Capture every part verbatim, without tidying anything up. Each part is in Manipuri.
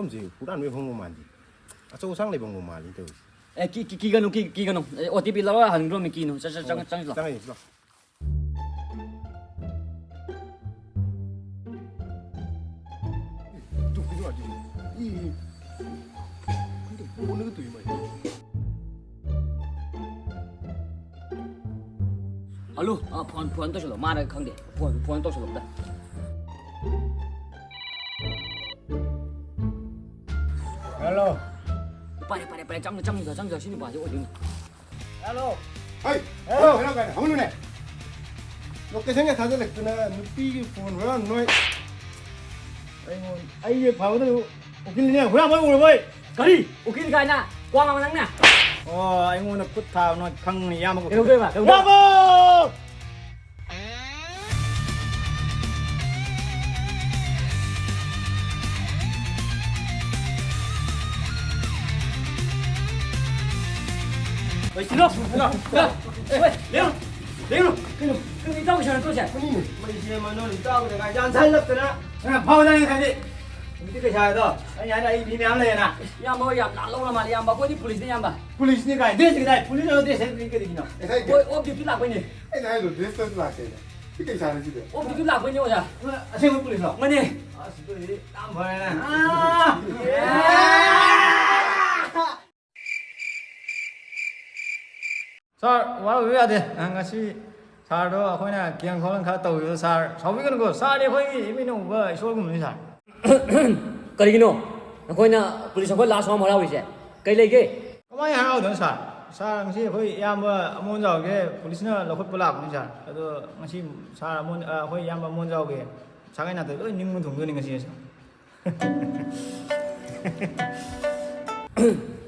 ꯃꯐꯝꯁꯦ ꯍꯨꯔꯥꯟꯕꯩ ꯃꯐꯝꯒ ꯃꯥꯟꯗꯦ꯫ ꯑꯆꯧ ꯑꯁꯥꯡ ꯂꯩꯐꯝꯒ ꯃꯥꯜꯂꯤ ꯇꯧꯔꯤꯁꯦ꯫ ꯑꯦ, ꯀꯤ-, ꯀꯤ-, ꯀꯤꯒꯅꯨ, ꯀꯤ-, ꯀꯤꯒꯅꯨ꯫ ꯑꯦ, ꯑꯣ ꯇꯤ ꯄꯤ ꯂꯧꯔ ꯍꯟꯈ꯭ꯔꯣꯃꯤ, ꯀꯤꯅꯨ꯫ ꯆꯪ-, ꯆꯪ-, ꯆꯪ-, ꯆꯪꯁꯤꯜꯂꯣ꯫ ꯆꯪꯉꯛꯏꯁꯤ ꯂꯥꯎ꯫ ꯇꯨ, ꯀꯩꯅꯣ ꯑꯗꯨꯗꯤ꯫ E, E. ꯈꯪꯗꯦ, ꯄꯣꯛꯂꯒ ꯇꯨꯏ ꯃꯥꯏ꯫ ꯍꯜꯂꯣ, ꯑ, ꯐꯣꯟ, ꯐꯣꯟ ꯇꯧꯁꯜꯂꯣ꯫ ꯃꯥꯅ ꯈꯪꯗꯦ꯫ ꯐꯣꯟ, ꯐꯣꯟ ꯇꯧꯁꯜꯂꯣ ꯑꯝꯇ꯫ ꯍꯜꯂꯣ꯫ ꯄꯥꯏꯔꯦ, ꯄꯥꯏꯔꯦ, ꯄꯥꯏꯔꯦ꯫ ꯆꯪꯉꯣ, ꯆꯪꯉꯣ, ꯆꯪꯉꯣ, ꯁꯤ ꯅꯨꯄꯥꯁꯦ ꯑꯣꯏꯗꯣꯏꯅꯤ꯫ ꯍꯜꯂꯣ꯫ ꯍꯩ! ꯍꯜꯂꯣ꯫ ꯍꯜꯂꯣ ꯀꯥꯏꯅ ꯍꯧꯅꯨꯅꯦ꯫ ꯂꯣꯀꯦꯁꯟꯒ ꯊꯥꯖꯤꯜꯂꯛꯇꯅ ꯅꯨꯄꯤꯒꯤ ꯐꯣꯟ ꯍꯨꯔꯥꯟ ꯅꯣꯏ꯫ ꯑꯩꯉꯣꯟ-, ꯑꯩꯒꯤ ꯐꯥꯕꯗ ꯎꯀꯤꯜꯅꯦ, ꯍꯨꯔꯥꯟꯕ ꯎꯔꯕꯣꯏ? ꯀꯔꯤ? ꯎꯀꯤꯜ ꯀꯥꯏꯅ? ꯀ꯭ꯋꯥ ꯉꯥꯡꯕ ꯅꯪꯅ? ꯑꯣ, ꯑꯩꯉꯣꯟꯗ ꯈꯨꯠ ꯊꯥꯕ ꯅꯣꯏ ꯈꯪꯉꯅꯤ, ꯏꯌꯥꯝꯕ ꯀꯧꯊꯣꯛꯀꯦ꯫ ꯀꯩꯗꯧꯗꯣꯏꯕ? ꯀꯩꯗꯧꯗꯣꯏꯕ? ꯏꯌꯥꯝꯕ! ꯍꯣꯏ, ꯁꯤꯂꯣ, ꯁꯤꯂꯣ, ꯁꯤꯂꯣ꯫ ꯍꯣꯏ, ꯂꯦꯡꯉꯨ, ꯂꯦꯡꯉꯨ꯫ ꯀꯩꯅꯣ? ꯀꯩꯅꯣ ꯏꯇꯥꯎꯒꯤ ꯁꯥꯟꯅ ꯇꯣꯛꯁꯦ? ꯃꯅꯤꯡꯅꯦ꯫ ꯃꯩꯁꯦ ꯃꯅꯨꯡ ꯏꯇꯥꯎꯒꯤꯗ ꯀꯥꯏ ꯌꯥꯟꯁꯤꯜꯂꯛꯇꯅ꯫ ꯅꯪ ꯐꯥꯎꯗ ꯅꯪ ꯉꯁꯥꯏꯗꯤ꯫ ꯍꯧꯖꯤꯛꯇꯤ ꯀꯩ ꯁꯥꯔꯗꯣ? ꯑꯩꯅ ꯍꯥꯏꯅ ꯑꯩ ꯃꯤ ꯃꯌꯥꯝ ꯂꯩꯌꯦꯅ꯫ ꯏꯌꯥꯝꯕ ꯍꯣꯏ ꯌꯥꯝ ꯂꯥꯟ ꯂꯧꯔ ꯃꯥꯜꯂꯦ, ꯏꯌꯥꯝꯕ꯫ ꯑꯩꯈꯣꯏꯗꯤ ꯄꯨꯂꯤꯁꯅꯤ, ꯏꯌꯥꯝꯕ꯫ ꯄꯨꯂꯤꯁꯅꯤ ꯀꯥꯏ? ꯗ꯭ꯔꯦꯁꯇꯤ ꯀꯗꯥꯏ? ꯄꯨꯂꯤꯁ ꯑꯣꯏꯔ ꯗ꯭ꯔꯦꯁ ꯁꯦꯠꯂꯤ ꯀꯔꯤꯒꯤꯅꯣ? ꯉꯁꯥꯏ ꯍꯣꯏ, ꯑꯣꯐ ꯗ꯭ꯌꯨꯇꯤ ꯂꯥꯛꯄꯩꯅꯦ꯫ ꯑꯩꯅ ꯍꯥꯏꯗ꯭ꯔꯣ, ꯗ꯭ꯔꯦꯁꯇꯁꯨ ꯂꯥꯛꯇꯦꯅ? ꯁꯤ ꯀꯩ ꯁꯥꯔꯦ ꯁꯤꯗꯤ? ꯑꯣꯐ ꯗ꯭ꯌꯨꯇꯤ ꯂꯥꯛꯄꯩꯅꯦ, ꯑꯣꯖꯥ꯫ ꯑꯁꯦꯡꯕ ꯄꯨꯂꯤꯁꯂꯣ? ꯃꯥꯅꯦ꯫ ꯑꯁ, ꯑꯗꯨꯗꯤ ꯌꯥꯝ ꯐꯔꯦꯅꯦ꯫ ꯑꯥ! ꯁꯥꯔ, ꯋꯥꯔꯧꯕꯤꯕ ꯌꯥꯗꯦ꯫ ꯑ, ꯉꯁꯤ ꯁꯥꯔꯗꯣ ꯑꯩꯈꯣꯏꯅ ꯀꯦꯟ ꯈꯣꯠꯂꯟ ꯈꯔ ꯇꯧꯕꯤꯕꯗ ꯁꯥꯔ ꯁꯥꯎꯕꯤꯒꯅꯨꯀꯣ꯫ ꯁꯥꯔꯗꯤ ꯑꯩꯈꯣꯏꯒꯤ ꯏꯃꯤꯠꯅ ꯎꯕ ꯏꯁꯣꯔꯒꯨꯝꯕꯅꯤ, ꯁꯥꯔ꯫ ꯀꯔꯤꯒꯤꯅꯣ ꯅꯈꯣꯏꯅ ꯄꯨꯂꯤꯁ ꯑꯩꯈꯣꯏ ꯂꯥꯁ ꯍꯣꯝ ꯍꯔꯥꯎꯔꯤꯁꯦ? ꯀꯩ ꯂꯩꯒꯦ? ꯀꯃꯥꯏꯅ ꯍꯔꯥꯎꯗꯣꯏꯅꯣ, ꯁꯥꯔ? ꯁꯥꯔ, ꯉꯁꯤ ꯑꯩꯈꯣꯏ ꯏꯌꯥꯝꯕ ꯑꯃꯣꯟꯖꯥꯎꯒꯤ ꯄꯨꯂꯤꯁꯅ ꯂꯧꯈꯠꯄ ꯂꯥꯛꯄꯅꯤ, ꯁꯥꯔ꯫ ꯑꯗꯣ ꯉꯁꯤ ꯁꯥꯔ ꯑꯃꯣꯟ-, ꯑ, ꯑꯩꯈꯣꯏ ꯏꯌꯥꯝꯕ ꯑꯃꯣꯟꯖꯥꯎꯒꯤ ꯁꯥꯒꯩ ꯅꯥꯇꯩ ꯂꯣꯏ ꯅꯤꯡꯕ ꯊꯨꯡꯗꯣꯏꯅꯤ ꯉꯁꯤ, ꯁꯥꯔ꯫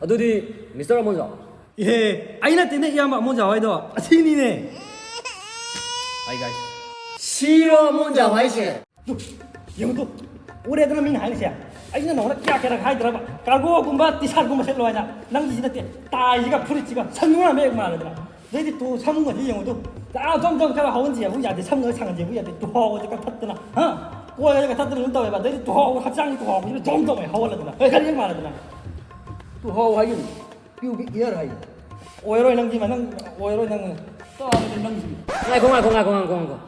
ꯑꯗꯨꯗꯤ, ꯃꯤꯁꯇꯔ ꯑꯃꯣꯟꯖꯥꯎ꯫ ꯑꯦ, ꯑꯩ ꯅꯠꯇꯦꯅꯦ, ꯏꯌꯥꯝꯕ ꯑꯃꯣꯟꯖꯥꯎ ꯍꯥꯏꯗꯣ꯫ ꯑꯁꯤꯅꯤꯅꯦ꯫ Hi, guys. ꯁꯤꯔꯣ ꯑꯃꯣꯟꯖꯥꯎ ꯍꯥꯏꯁꯦ? ꯇꯨ, ꯌꯦꯡꯉꯨ ꯇꯨ꯫ ꯎꯔꯦꯗꯅ ꯃꯤꯅ ꯍꯥꯏꯔꯤꯁꯦ꯫ ꯑꯩꯅ ꯅꯉꯣꯟꯗ ꯀꯌꯥ ꯀꯌꯥꯔꯛ ꯍꯥꯏꯗ꯭ꯔꯕ? ꯀꯥꯔꯒꯣꯒꯨꯝꯕ ꯇꯤ ꯁꯥꯔꯠꯀꯨꯝꯕ ꯁꯦꯠꯂꯣ ꯍꯥꯏꯅ꯫ ꯅꯪꯒꯤꯁꯤ ꯅꯠꯇꯦ, ꯇꯥꯏꯁꯤꯒ ꯐꯨꯔꯤꯠꯁꯤꯒ ꯁꯟ ꯃꯌꯥꯝ ꯍꯦꯛ ꯃꯥꯜꯂꯗꯅ꯫ ꯑꯗꯩꯗꯤ ꯇꯨ, ꯁꯝꯒꯁꯤ ꯌꯦꯡꯉꯨ ꯇꯨ꯫ ꯑꯥ, ꯖꯣꯝ ꯖꯣꯝ ꯈꯔ ꯍꯧꯍꯟꯁꯦꯕꯨ ꯌꯥꯗꯦ, ꯁꯝꯒ ꯁꯥꯡꯍꯟꯁꯦꯕꯨ ꯌꯥꯗꯦ꯫ ꯇꯨ ꯍꯥꯎꯕꯁꯦ ꯀꯛꯊꯠꯇꯅ, ꯍꯥ? ꯀꯣꯏꯔꯒ ꯊꯛꯇꯅ ꯑꯗꯨꯝ ꯇꯧꯋꯦꯕ꯫ ꯑꯗꯩꯗꯤ ꯇꯨꯍꯥꯎ, ꯍꯛꯆꯥꯡꯒꯤ ꯇꯨꯍꯥꯎꯁꯤꯅ ꯖꯣꯝ ꯇꯧꯋꯦ ꯍꯧꯒꯠꯂꯗꯅ꯫ "ꯍꯦ, ꯀꯔꯤ ꯃꯥꯟꯅꯗꯅ?" ꯇꯨꯍꯥꯎ ꯍꯥꯏꯒꯅꯨ꯫ Pubic hair ꯍꯥꯏꯌꯨ꯫ ꯑꯣꯏꯔꯣꯏ ꯅꯪꯗꯤ, ꯅꯪ ꯑꯣꯏꯔꯣꯏ ꯅꯪ꯫ ꯇꯥꯕꯅꯤ ꯅꯪꯁꯤ꯫ ꯉꯥꯏꯈꯣ, ꯉꯥꯏꯈꯣ, ꯉꯥꯏꯈꯣ, ꯉꯥꯏꯈꯣ, ꯉꯥꯏꯈꯣ꯫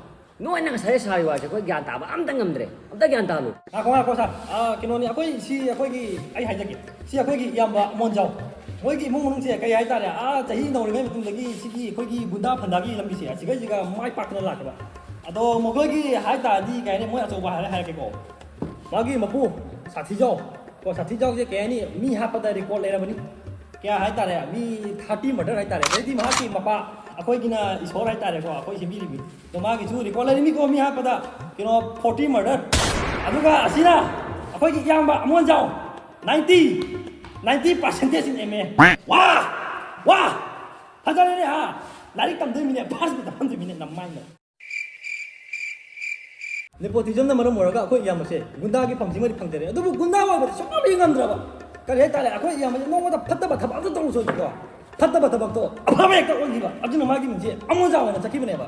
ꯅꯣꯏꯅ ꯉꯁꯥꯏ ꯁꯥꯔꯤ ꯋꯥꯁꯦ ꯑꯩꯈꯣꯏ ꯒ꯭ꯌꯥꯟ ꯇꯥꯕ ꯑꯝꯇ ꯉꯝꯗ꯭ꯔꯦ꯫ ꯑꯝꯇ ꯒ꯭ꯌꯥꯟ ꯇꯥꯍꯜꯂꯨ꯫ ꯉꯥꯏꯈꯣ, ꯉꯥꯏꯈꯣ, ꯁꯥꯔ꯫ ꯑꯥ, ꯀꯩꯅꯣꯅꯤ, ꯑꯩꯈꯣꯏ ꯁꯤ, ꯑꯩꯈꯣꯏꯒꯤ, ꯑꯩ ꯍꯥꯏꯖꯒꯦ꯫ ꯁꯤ ꯑꯩꯈꯣꯏꯒꯤ ꯏꯌꯥꯝꯕ ꯑꯃꯣꯟꯖꯥꯎ꯫ ꯃꯣꯏꯒꯤ ꯏꯃꯨꯡ ꯃꯅꯨꯡꯁꯦ ꯀꯩ ꯍꯥꯏꯇꯥꯔꯦ, ꯑꯥ, ꯆꯍꯤ ꯅꯧꯔꯤꯉꯩ ꯃꯇꯝꯗꯒꯤ ꯁꯤꯒꯤ ꯑꯩꯈꯣꯏꯒꯤ ꯒꯨꯟꯗꯥ ꯐꯟꯗꯥꯒꯤ ꯂꯝꯕꯤꯁꯦ ꯑꯁꯤꯒꯩꯁꯤꯒ ꯃꯥꯏ ꯄꯥꯛꯇꯅ ꯂꯥꯛꯈꯤꯕ꯫ ꯑꯗꯣ ꯃꯈꯣꯏꯒꯤ ꯍꯥꯏꯇꯥꯔꯗꯤ ꯀꯩ ꯍꯥꯏꯅꯤ, ꯃꯣꯏ ꯑꯆꯧꯕ ꯍꯥꯏꯔ ꯍꯥꯏꯔꯛꯀꯦꯀꯣ꯫ ꯃꯥꯒꯤ ꯃꯄꯨ ꯁꯥꯊꯤꯖꯥꯎ꯫ ꯀꯣ, ꯁꯥꯊꯤꯖꯥꯎꯁꯦ ꯀꯩ ꯍꯥꯏꯅꯤ, ꯃꯤ ꯍꯥꯠꯄꯗ ꯔꯦꯀꯣꯔꯗ ꯂꯩꯔꯕꯅꯤ꯫ ꯀꯌꯥ ꯍꯥꯏꯇꯥꯔꯦ, ꯃꯤ thirty murder ꯍꯥꯏꯇꯥꯔꯦ꯫ ꯑꯗꯩꯗꯤ ꯃꯍꯥꯛꯀꯤ ꯃꯄꯥ, ꯑꯩꯈꯣꯏꯒꯤꯅ ꯏꯁꯣꯔ ꯍꯥꯏꯇꯥꯔꯦꯀꯣ, ꯑꯩꯈꯣꯏ ꯁꯦꯝꯕꯤꯔꯤꯕꯅꯤ꯫ ꯑꯗꯣ ꯃꯥꯒꯤꯁꯨ ꯔꯦꯀꯣꯔꯗ ꯂꯩꯔꯤꯅꯤꯀꯣ, ꯃꯤ ꯍꯥꯠꯄꯗ, ꯀꯩꯅꯣ, forty murder꯫ ꯑꯗꯨꯒ ꯑꯁꯤꯅ ꯑꯩꯈꯣꯏꯒꯤ ꯏꯌꯥꯝꯕ ꯑꯃꯣꯟꯖꯥꯎ, ninety, ninety percentage in M A꯫ ꯋꯥ! ꯋꯥ! ꯐꯖꯔꯦꯅꯦ ꯍꯥ? ꯂꯥꯏꯔꯤꯛ ꯇꯝꯗꯣꯏꯃꯤꯅꯦ, ꯐꯥꯁ ꯇꯝꯗꯣꯏꯃꯤꯅꯦ, ꯅꯃꯥꯏꯅ꯫ Nepotismꯅ ꯃꯔꯝ ꯑꯣꯏꯔꯒ ꯑꯩꯈꯣꯏ ꯏꯌꯥꯝꯕꯁꯦ ꯒꯨꯟꯗꯥꯒꯤ ꯐꯝꯁꯤꯃꯗꯤ ꯐꯪꯖꯔꯦ, ꯑꯗꯨꯕꯨ ꯒꯨꯟꯗꯥ ꯑꯣꯏꯕꯗꯤ ꯁꯨꯡꯉꯝ ꯍꯦꯛ ꯉꯝꯗ꯭ꯔꯕ꯫ ꯀꯔꯤ ꯍꯥꯏꯇꯥꯔꯦ, ꯑꯩꯈꯣꯏ ꯏꯌꯥꯝꯕꯁꯦ ꯅꯣꯡꯃꯗ ꯐꯠꯇꯕ ꯊꯕꯛ ꯑꯝꯇ ꯇꯧꯔꯨꯁꯣꯏꯀꯣ, ꯐꯠꯇꯕ ꯊꯕꯛꯇꯣ ꯑꯐꯕ ꯍꯦꯛꯇ ꯑꯣꯟꯈꯤꯕ꯫ ꯑꯗꯨꯅ ꯃꯥꯒꯤ ꯃꯤꯡꯁꯦ ꯑꯃꯣꯟꯖꯥ ꯑꯣꯏꯅ ꯆꯠꯈꯤꯕꯅꯦꯕ꯫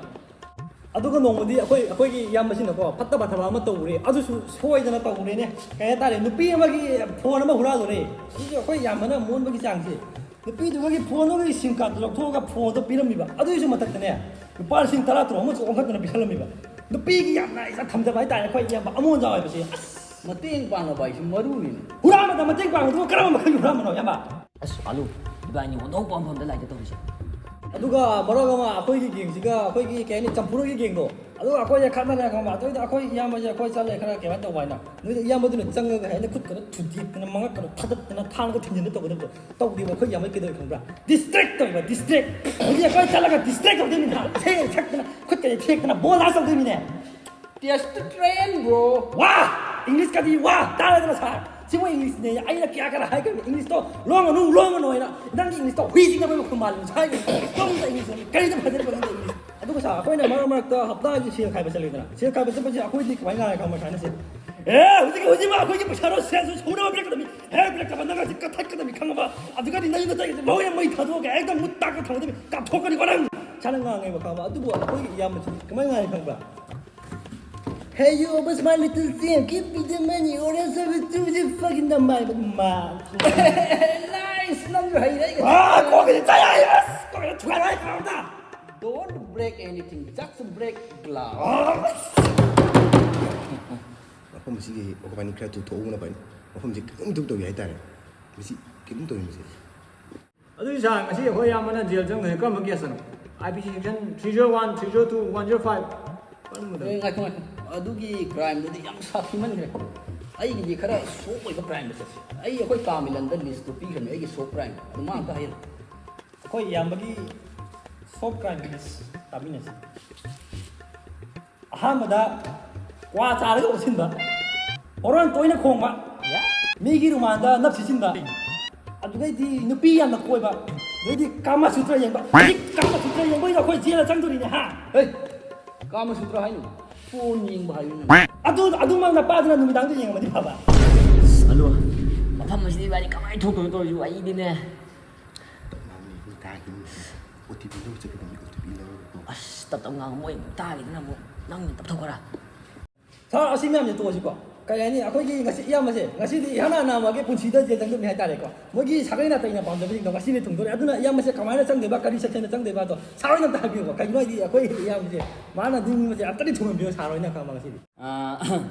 ꯑꯗꯨꯒ ꯅꯣꯡꯃꯗꯤ ꯑꯩꯈꯣꯏ, ꯑꯩꯈꯣꯏꯒꯤ ꯏꯌꯥꯝꯕꯁꯤꯅꯀꯣ ꯐꯠꯇꯕ ꯊꯕꯛ ꯑꯃ ꯇꯧꯔꯨꯔꯦ, ꯑꯗꯨꯁꯨ ꯁꯣꯏꯗꯅ ꯇꯧꯔꯨꯔꯦꯅꯦ꯫ ꯀꯔꯤ ꯍꯥꯏꯇꯥꯔꯦ, ꯅꯨꯄꯤ ꯑꯃꯒꯤ ꯐꯣꯟ ꯑꯃ ꯍꯨꯔꯥꯜꯂꯨꯔꯦ꯫ ꯁꯤꯁꯨ ꯑꯩꯈꯣꯏ ꯏꯌꯥꯝꯕꯅ ꯃꯣꯟꯕꯒꯤ ꯆꯥꯡꯁꯦ, ꯅꯨꯄꯤꯗꯨꯒꯤ ꯐꯣꯟꯗꯨꯒꯤ ꯁꯤꯝ ꯀꯥꯔꯗꯇꯨ ꯂꯧꯊꯣꯛꯑꯒ ꯐꯣꯟꯗꯣ ꯄꯤꯔꯝꯃꯤꯕ꯫ ꯑꯗꯨꯒꯤꯁꯨ ꯃꯊꯛꯇꯅꯦ, ꯂꯨꯄꯥ ꯂꯤꯁꯤꯡ ꯇꯔꯥ ꯇꯔꯨꯛ ꯑꯃꯁꯨ ꯑꯣꯟꯈꯠꯇꯅ ꯄꯤꯁꯜꯂꯝꯃꯤꯕ꯫ ꯅꯨꯄꯤꯒꯤ ꯌꯥꯝꯅ ꯏꯖꯠ ꯊꯝꯖꯕ ꯍꯥꯏꯇꯥꯔꯦ ꯑꯩꯈꯣꯏ ꯏꯌꯥꯝꯕ ꯑꯃꯣꯟꯖꯥꯎ ꯍꯥꯏꯕꯁꯦ꯫ ꯑꯁ! ꯃꯇꯦꯡ ꯄꯥꯡꯅꯕ ꯍꯥꯏꯁꯤ ꯃꯔꯨꯅꯤꯅꯦ꯫ ꯍꯨꯔꯥꯟꯕꯗ ꯃꯇꯦꯡ ꯄꯥꯡꯕꯗꯨꯕꯨ ꯀꯔꯝꯕ ꯃꯈꯜꯒꯤ ꯍꯨꯔꯥꯟꯕꯅꯣ, ꯏꯌꯥꯝꯕ? ꯑꯁ, ꯑꯥꯂꯨ, ꯏꯕꯥꯅꯤ ꯑꯣꯟꯊꯣꯛꯄ ꯑꯃꯐꯝꯗ ꯂꯥꯏꯔꯤꯛꯇ ꯇꯧꯔꯤꯁꯦ꯫ ꯑꯗꯨꯒ ꯃꯔꯛ ꯑꯃ ꯑꯩꯈꯣꯏꯒꯤ ꯒꯦꯡꯁꯤꯒ ꯑꯩꯈꯣꯏꯒꯤ, ꯀꯩ ꯍꯥꯏꯅꯤ, ꯆꯝꯐꯨꯔꯒꯤ ꯒꯦꯡꯗꯣ, ꯑꯗꯨꯒ ꯑꯩꯈꯣꯏꯁꯦ ꯈꯠꯅꯔꯦ ꯈꯪꯕ꯫ ꯑꯗꯨꯏꯗ ꯑꯩꯈꯣꯏ ꯏꯌꯥꯝꯕꯁꯦ ꯑꯩꯈꯣꯏ ꯆꯠꯂꯦ ꯈꯔ ꯀꯩꯅꯣ ꯇꯧꯕ ꯍꯥꯏꯅ꯫ ꯅꯣꯏꯗ ꯏꯌꯥꯝꯕꯗꯨꯅ ꯆꯪꯉꯒ ꯑꯩꯅ ꯈꯨꯠꯀꯗꯣ ꯊꯨꯗꯦꯛꯇꯅ, ꯃꯉꯛꯀꯗꯣ ꯊꯥꯗꯠꯇꯅ, ꯊꯥꯡꯒ ꯊꯤꯟꯖꯤꯟꯗ ꯇꯧꯒꯗꯕꯗꯣ ꯇꯧꯗꯦꯕ꯫ ꯑꯩꯈꯣꯏ ꯏꯌꯥꯝꯕ ꯀꯩꯗꯧꯋꯦ ꯈꯪꯕ꯭ꯔꯥ? Distract ꯇꯧꯋꯦꯕ, distract꯫ ꯍꯧꯖꯤꯛ ꯑꯩꯈꯣꯏ ꯆꯠꯂꯒ distract ꯇꯧꯗꯣꯏꯅꯤꯅ, ꯏꯁꯩ ꯁꯛꯇꯅ, ꯈꯨꯠꯀꯁꯦ ꯊꯦꯛꯇꯅ, ball dance ꯇꯧꯗꯣꯏꯅꯤꯅꯦ꯫ Test train, bro. ꯋꯥ! English ꯀꯗꯤ ꯋꯥ! ꯇꯥꯔꯗꯅ ꯁꯥꯔ꯫ ꯁꯤ ꯃꯣꯏ Englishꯅꯦ꯫ ꯑꯩꯅ ꯀꯌꯥ ꯀꯌꯥ ꯍꯥꯏꯈ꯭ꯔꯕꯅꯤ, Englishꯇꯣ ꯂꯣꯟꯒꯅꯨ, ꯂꯣꯟꯒꯅꯨ ꯍꯥꯏꯅ꯫ ꯅꯪꯒꯤ Englishꯇꯣ ꯍꯨꯏ ꯆꯤꯛꯅꯕꯒꯤ ꯃꯈꯣꯟ ꯃꯥꯜꯂꯤ꯫ ꯁ꯭ꯋꯥꯏꯒꯤ ꯁꯣꯝꯗ English ꯀꯔꯤꯗ ꯐꯖꯔꯤꯕ ꯈꯪꯗꯦ English꯫ ꯑꯗꯨꯒ ꯁꯥꯔ, ꯑꯩꯈꯣꯏꯅ ꯃꯔꯛ ꯃꯔꯛꯇ ꯍꯞꯇꯥꯒꯤ ꯁꯦꯜ ꯈꯥꯏꯕ ꯆꯠꯂꯤꯗꯅ, ꯁꯦꯜ ꯈꯥꯏꯕ ꯆꯠꯄꯁꯦ ꯑꯩꯈꯣꯏꯗꯤ ꯀꯃꯥꯏꯅ ꯉꯥꯡꯉꯦ ꯈꯪꯕ꯭ꯔꯥ? ꯁꯨꯃꯥꯏꯅ ꯁꯦ, "ꯑꯦ, ꯍꯧꯖꯤꯛꯀꯤ, ꯍꯧꯖꯤꯛꯃꯛ ꯑꯩꯈꯣꯏꯒꯤ ꯄꯩꯁꯥꯗꯣ ꯁꯦꯜꯁꯨ ꯁꯨꯅꯕ ꯄꯤꯔꯛꯀꯗꯕꯅꯤ꯫ ꯍꯦ, ꯄꯤꯔꯛꯇꯕ ꯅꯪ ꯑꯁꯤ ꯀꯛꯊꯠꯀꯗꯕꯅꯤ, ꯈꯪꯉꯕ? ꯑꯗꯨꯒꯗꯤ ꯅꯪ ꯅꯇꯩ ꯂꯣꯏꯅ ꯃꯩ ꯊꯥꯗꯣꯛꯑꯒ ꯍꯦꯛꯇ ꯃꯨꯠ ꯇꯥꯛꯀ ꯊꯝꯒꯗꯕꯅꯤ, ꯀꯥꯞꯊꯣꯛꯀꯅꯤꯀꯣ ꯅꯪ!" ꯁꯥꯔꯅ ꯉꯥꯡꯉꯦꯕ, ꯈꯪꯉꯕ? ꯑꯗꯨꯕꯨ ꯑꯩꯈꯣꯏꯒꯤ ꯏꯌꯥꯝꯕꯁꯤ ꯀꯃꯥꯏꯅ ꯉꯥꯡꯉꯦ ꯈꯪꯕ꯭ꯔꯥ? Hey, you always my little thing. Give me the money or else I will do the fucking the my mouth. Nice! ꯅꯪꯁꯨ ꯍꯩꯔꯦ ꯑꯩꯒ. ꯑꯥ, ꯀꯣꯛꯀꯤꯗꯤ ꯆꯥꯏ ꯍꯥꯏ꯫ ꯑꯁ, ꯀꯣꯛꯀꯤꯗꯤ ꯊꯨꯒꯥꯏꯔꯦ ꯍꯥꯏ ꯈꯪꯕ꯭ꯔꯥ? Don't break anything, just break glass. ꯃꯐꯝ ꯑꯁꯤꯒꯤ ꯑꯣꯀꯨꯄꯥꯏꯅꯤ ꯈꯔ ꯊꯨꯊꯣꯛꯍꯧꯕꯅ ꯐꯩ꯫ ꯃꯐꯝꯁꯤ ꯀꯩꯅꯣꯝ ꯏꯇꯧ ꯇꯧꯏ ꯍꯥꯏꯇꯥꯔꯦ꯫ ꯃꯁꯤ ꯀꯩꯅꯣꯝ ꯇꯧꯏ ꯃꯁꯤ꯫ ꯑꯗꯨꯗꯤ ꯁꯥꯔ, ꯉꯁꯤ ꯑꯩꯈꯣꯏ ꯑꯌꯥꯝꯕꯅ ꯖꯦꯜ ꯆꯪꯗꯣꯏꯁꯦ ꯀꯔꯝꯕ ꯀꯦꯁꯇꯅꯣ? I P C section three zero one, three zero two, one zero five, ꯀꯔꯝꯕꯗꯅꯣ? ꯑꯦ, ꯉꯥꯏꯈꯣ, ꯉꯥꯏꯈꯣ꯫ ꯑꯗꯨꯒꯤ ꯀ꯭ꯔꯥꯏꯝꯗꯨꯗꯤ ꯌꯥꯝ ꯁꯥꯊꯤꯃꯟꯈ꯭ꯔꯦ꯫ ꯑꯩꯒꯤꯗꯤ ꯈꯔ ꯁꯣꯐ ꯑꯣꯏꯕ ꯀ꯭ꯔꯥꯏꯝꯗ ꯆꯠꯁꯤ꯫ ꯑꯩ ꯑꯩꯈꯣꯏ ꯀꯥꯃꯤꯂꯟꯗ ꯂꯤꯁꯇꯨ ꯄꯤꯈ꯭ꯔꯕꯅꯤ, ꯑꯩꯒꯤ ꯁꯣꯐ ꯀ꯭ꯔꯥꯏꯝ꯫ ꯑꯗꯨ ꯃꯥ ꯑꯝꯇ ꯍꯥꯏꯔꯣ꯫ ꯑꯩꯈꯣꯏ ꯏꯌꯥꯝꯕꯒꯤ ꯁꯣꯐ ꯀ꯭ꯔꯥꯏꯝ ꯂꯤꯁ ꯇꯥꯃꯤꯟꯅꯁꯤ꯫ ꯑꯍꯥꯟꯕꯗ ꯀ꯭ꯋꯥ ꯆꯥꯔꯒ ꯑꯣꯁꯤꯟꯕ, ꯍꯣꯔꯣꯟ ꯇꯣꯏꯅ ꯈꯣꯡꯕ, ꯃꯤꯒꯤ ꯔꯨꯃꯥꯟꯗ ꯅꯞ ꯁꯤꯠꯆꯤꯟꯕ, ꯑꯗꯨꯗꯩꯗꯤ ꯅꯨꯄꯤ ꯌꯥꯝꯅ ꯀꯣꯏꯕ, ꯑꯗꯩꯗꯤ ꯀꯥꯃ ꯁꯨꯇ꯭ꯔ ꯌꯦꯡꯕ꯫ ꯍꯧꯖꯤꯛ ꯀꯥꯃ ꯁꯨꯇ꯭ꯔ ꯌꯦꯡꯕꯩꯗꯣ ꯑꯩꯈꯣꯏ ꯖꯦꯜꯗ ꯆꯪꯗꯣꯔꯤꯅꯦ, ꯍꯥ? ꯍꯦ, ꯀꯥꯃ ꯁꯨꯇ꯭ꯔ ꯍꯥꯏꯅꯨ, ꯐꯣꯟ ꯌꯦꯡꯕ ꯍꯥꯏꯌꯨ ꯅꯪ꯫ ꯑꯗꯨ, ꯑꯗꯨꯃꯛ ꯅꯄꯥꯗꯨꯅ ꯅꯨꯃꯤꯗꯥꯡꯗ ꯌꯦꯡꯉꯝꯃꯗꯤ ꯐꯕ꯫ ꯑꯁ, ꯑꯂꯨ, ꯃꯐꯝ ꯑꯁꯤꯗ ꯏꯕꯥꯅꯤ ꯀꯃꯥꯏꯅ ꯊꯣꯛꯇꯣꯏꯅꯣ ꯇꯧꯔꯤꯁꯤꯕꯨ? ꯑꯩꯗꯤꯅꯦ꯫ ꯇꯞ ꯂꯥꯎꯅ ꯌꯦꯡꯉꯨ, ꯇꯥꯈꯤꯅꯤ꯫ ꯑꯣ ꯇꯤ ꯄꯤ ꯂꯧꯕ ꯆꯠꯀꯗꯕꯅꯤ, ꯑꯣ ꯇꯤ ꯄꯤ ꯂꯧꯔꯒꯀꯣ꯫ ꯑꯁ, ꯇꯞ ꯇꯞ ꯉꯥꯡꯉꯨ, ꯃꯣꯏ ꯑꯃꯨꯛ ꯇꯥꯈꯤꯗꯅ ꯑꯃꯨꯛ ꯅꯪ ꯑꯣꯏꯅ ꯇꯞꯊꯣꯛꯈ꯭ꯔꯥ? ꯁꯥꯔ, ꯑꯁꯤ ꯃꯌꯥꯝꯁꯦ ꯇꯣꯛꯑꯁꯤꯀꯣ꯫ ꯀꯩ ꯍꯥꯏꯅꯤ, ꯑꯩꯈꯣꯏꯒꯤ ꯉꯁꯤ ꯏꯌꯥꯝꯕꯁꯦ, ꯉꯁꯤꯗꯤ ꯏꯍꯥꯟ ꯍꯥꯟꯅ ꯃꯥꯒꯤ ꯄꯨꯟꯁꯤꯗ ꯖꯦꯜ ꯆꯪꯗꯕꯅꯤ ꯍꯥꯏꯇꯥꯔꯦꯀꯣ꯫ ꯃꯣꯏꯒꯤ ꯁꯥꯒꯩ ꯅꯥꯇꯩꯅ ꯄꯥꯝꯖꯕꯁꯤꯡꯗꯣ ꯉꯁꯤꯗꯤ ꯊꯨꯡꯗꯣꯔꯦ꯫ ꯑꯗꯨꯅ ꯏꯌꯥꯝꯕꯁꯦ ꯀꯃꯥꯏꯅ ꯆꯪꯗꯣꯏꯕ, ꯀꯔꯤ ꯁꯦꯛꯁꯟꯗ ꯆꯪꯗꯣꯏꯕ, ꯑꯗꯣ ꯁꯥꯔ ꯍꯣꯏꯅ ꯑꯝꯇ ꯍꯥꯏꯕꯤꯌꯨꯕ꯫ ꯀꯩꯒꯤꯅꯣ ꯍꯥꯏꯗꯤ ꯑꯩꯈꯣꯏ ꯏꯌꯥꯝꯕꯁꯦ ꯃꯥꯅ ꯅꯤꯡꯕꯁꯦ ꯑꯝꯇꯗꯤ ꯊꯨꯡꯍꯟꯕꯤꯌꯣ ꯁꯥꯔ ꯍꯣꯏꯅ ꯈꯪꯕ ꯉꯁꯤꯗꯤ꯫ ꯑꯥ,